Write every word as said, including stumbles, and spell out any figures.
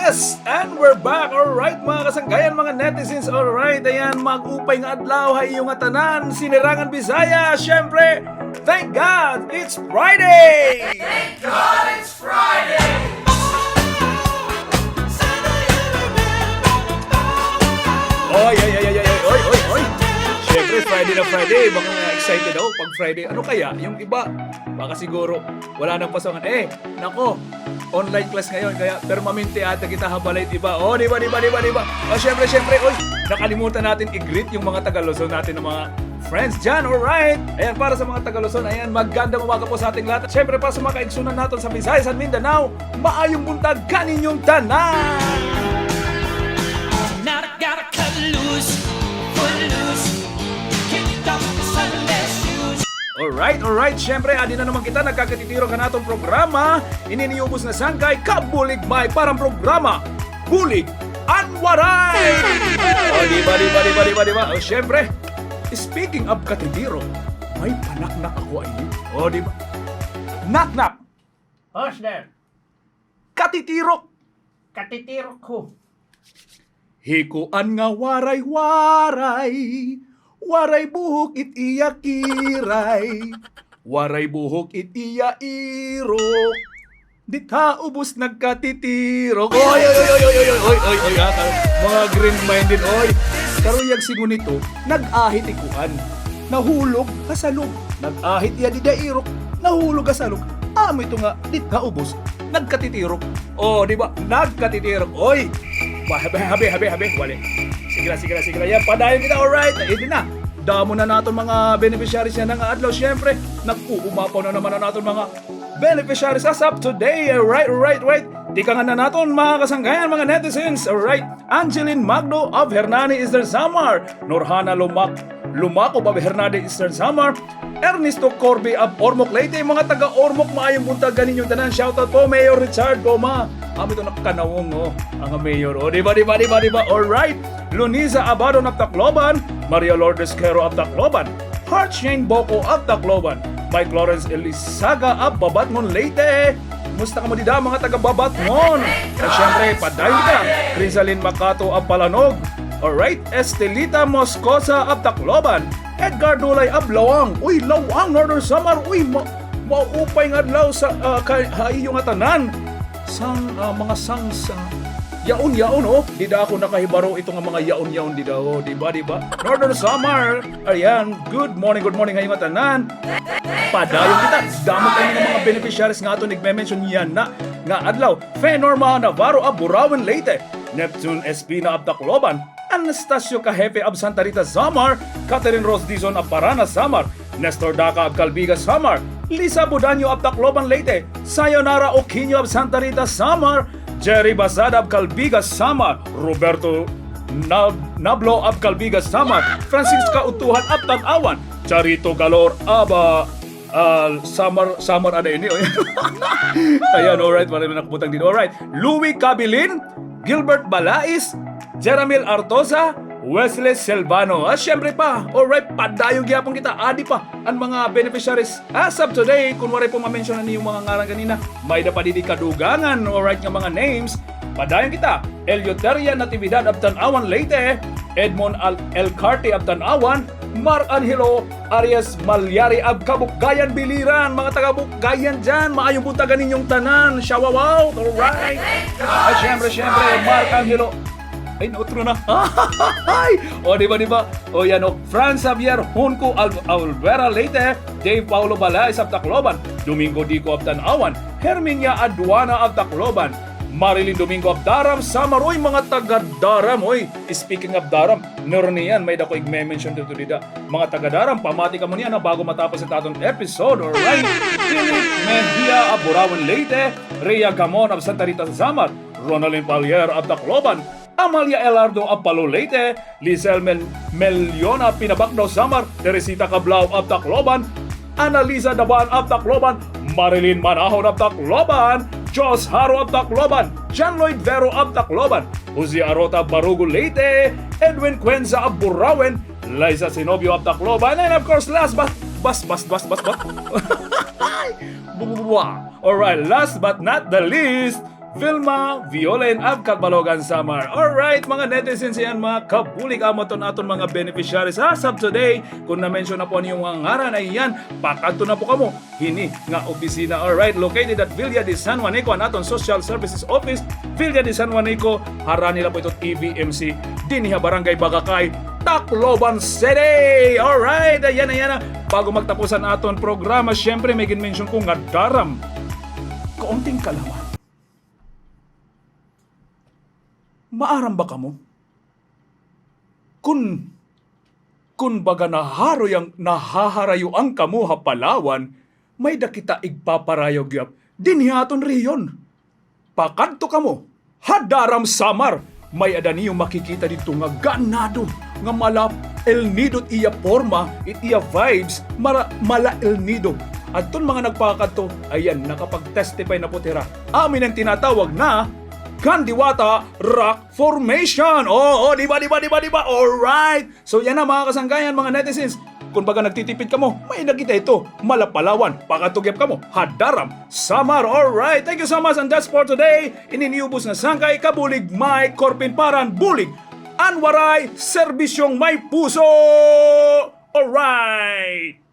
Yes! And we're back! Alright, mga kasangkayan, mga netizens, alright, ayan, mag-upay nga adlaw ha iyo ngatanan, Sinirangan Bisaya, syempre, thank God, it's Friday! Thank God it's Friday! Oy, oy, oy, oy, oy, oy, oy, oy. Syempre, Friday na Friday, baka excited ako pag Friday. Ano kaya? Yung iba, baka siguro, wala nang pasokan. Eh, nako, online class ngayon, kaya permanente ata kita ha balay, di ba? Oh, di ba, di ba, di ba, di ba? Oh, syempre, syempre, oy, nakalimutan natin i-greet yung mga taga Luzon natin ng mga friends dyan, alright? Ayan, para sa mga taga Luzon, ayan, magandang umaga po sa ating lahat. At syempre, para sa mga kaigsunan natin sa Visayas and Mindanao, maayong buntag kaninyong tanan! Alright, alright. Siyempre, adi na naman kita nagkakatitirok han aton programa. Ini an iyo ubos nga sangkay, Kabulig May, para han programa Bulig an Waray! O, di ba, di ba, di ba, di ba, di ba? O, siyempre, speaking of katitirok, may panaknak ako ha iyo. O, di ba? Knock, knock! Who's there? Katitirok! Katitirok who? Hi kuan nga Waray-Waray, waray buhok it iya kiray, waray buhok it iya irok. Dida ha ubos nagkatitirok. Oy, oy, oy, ah, mga green-minded, oy. Karuyag sidngon hito, nag-ahit hi kuan. Nahulog ha salog. Nag-ahit hiya dida ha irok. Nahulog ha salog. Amo ito nga, dida ha ubos nagkatitirok. O, di ba? Nagkatitirok. Oy! Ba, habe, habe, habe, habe. Wali. Sige la, sige la, sige la. Yan, padayon kita. Alright. Adi na. Damo na naton mga beneficiaries yana nga adlaw. Siyempre, nag-uumapaw na naman an aton mga beneficiaries as of today. Right, right, right. Tikangan na naton, mga kasangkayan, mga netizens. Alright. Angeline Magno of Hernani, Eastern Samar. Norhana Lumac-, Lumacob of Hernani, Eastern Samar. Ernesto Corby of Ormoc, Leyte. Mga taga Ormoc, maayong buntag kaninyo tanan. Shoutout po, Mayor Richard Goma. Amo ito nakakanawong, oh, ang mayor. O, di ba, di ba, di ba, di ba? Alright. Lunisa Abadon of Tacloban, Maria Lourdes Quero of Tacloban, Heart Shane Boco of Tacloban, Mike Lawrence Elizaga of Babatngon, Leyte. Musta kamo dida, mga taga Babatngon? At syempre, padayon kita, Rizalin Makato of Palanog. Alright, Estelita Moscosa of Tacloban, Edgar Dulay of Laoang. Uy, Laoang, Northern Samar. Uy, ma-, maupay nga adlaw sa, ah, kay, ha iyo ngatanan. Sang, ah, mga sang, sa yaon-yaon, oh. Dida ako nakahibaro ito nga mga yaon-yaon dida, oh. Di ba, di ba? Northern Samar. Ayan, good morning, good morning ha iyo ngatanan. Padayon kita. Damo kaayo nga mga beneficiaries nga aton igme-mention yana nga adlaw. Fe Norma Navarro of Burauen, Leyte. Neptune Espina of Tacloban. Anastasio Cajefe of Santa Rita, Samar. Catherine Rose Dizon of Paranas, Samar. Nestor Daca of Calbiga, Samar. Lisa Budaño of Tacloban, Leyte. Sayonara Oquino of Santa Rita, Samar. Jerry Basada of Calbiga, Samar. Roberto Nab-, Nablo of Calbiga, Samar. Francisca Utuhan of Tanauan. Charito Galor of, ah, ah, Samar, Samar ada ini, oy. Ayan, alright, wala na nakabutang dida. Alright. Louie Cabilin, Gilbert Balais, Jeramil Artosa, Wesley Silvano. At syempre pa, alright, padayon gihapon kita. Adi pa an mga beneficiaries as of today. Kun waray po ma-mention an iyo mga ngaran ganina, may-ada pa didi kadugangan, alright, nga mga names. Padayon kita. Eleuteria Natividad of Tanauan, Leyte. Edmond Al-, Elcarte of Tanauan. Mark Angelo Arias Malyari of Kabukgayan, Biliran. Mga taga Bukgayan dyan, maayong buntag kaninyong tanan. Shout out. Alright. At syempre, syempre, Mark Angelo. Ay, nautro na. Ay! O, di ba, di ba? O, yan, o. Franz Javier Junco Al-, Albuera, Leyte. Dave Paulo Balais of Tacloban. Domingo Dico of Tanauan. Herminia Aduana of Tacloban. Marilyn Domingo of Daram, Samar. Uy, mga taga Daram, uy. Speaking of Daram, Nornian, may-ada ko igme-mention dito dida. Mga taga Daram, pamati kamo niyan, ha, bago matapos it aton episode, alright? Philip Mejia of Burauen, Leyte. Rhea Gamon of Santa Rita, Samar. Ronaldin Palier of Tacloban. Amalia Elardo of Palo, Leyte. Lizelle Mel-, Meliona Pinabacdao, Samar. Teresita Cablao of Tacloban. Annalisa Daban of Tacloban. Marilyn Manahon of Tacloban. Jos Haro of Tacloban. John Lloyd Vero of Tacloban. Jose Arota Barugo, Leyte. Edwin Cuenza of Burauen. Liza Zenobio of Tacloban. And of course, last but, bas, bas, bas, bas, bas. Alright, last but not the least, Vilma Violen of Catbalogan, Samar. Alright, mga netizens, iyan, mga kabulig, amo iton aton mga beneficiaries as of today. Kon na-mention na po an iyo mga ngaran, ayan, pakadto na po kamo hini nga opisina. Alright, located at Villa de San Juanico an aton Social Services Office, Villa de San Juanico, harani la po ito E V M C, dinhi ha Barangay Bagacay, Tacloban City. Alright, ayan, ayan na. Bago magtapos an aton programa, syempre, may gin-mention ko nga daram. Kaunting kaalaman. Maaram ba kamo? Kun, kun baga naharoy ang, nahaharayoan kamo ha Palawan, may-ada kita igpaparayaw gihap dinhi ha aton rehiyon. Pakadto kamo ha Daram, Samar. May-ada niyo makikita didto nga ganado, nga mala El Nido it iya porma, it iya vibes, mala, mala El Nido. Adton mga nagpakadto, ayan, nakapag-testify na po hira. Amo ini an tinatawag na Kandiwata Rock Formation. Oo, di ba, di ba, di ba, di ba? Alright. So, yana, mga kasangkayan, mga netizens. Kun baga nagtitipid kamo, may-ada kita hito, mala Palawan, pakadto gihap kamo ha Daram, Samar. Alright, thank you so much, and that's for today. Ini an iyo ubos nga sangkay, Kabulig Mike Corpin, para han Bulig an Waray, Serbisyong May Puso. Alright.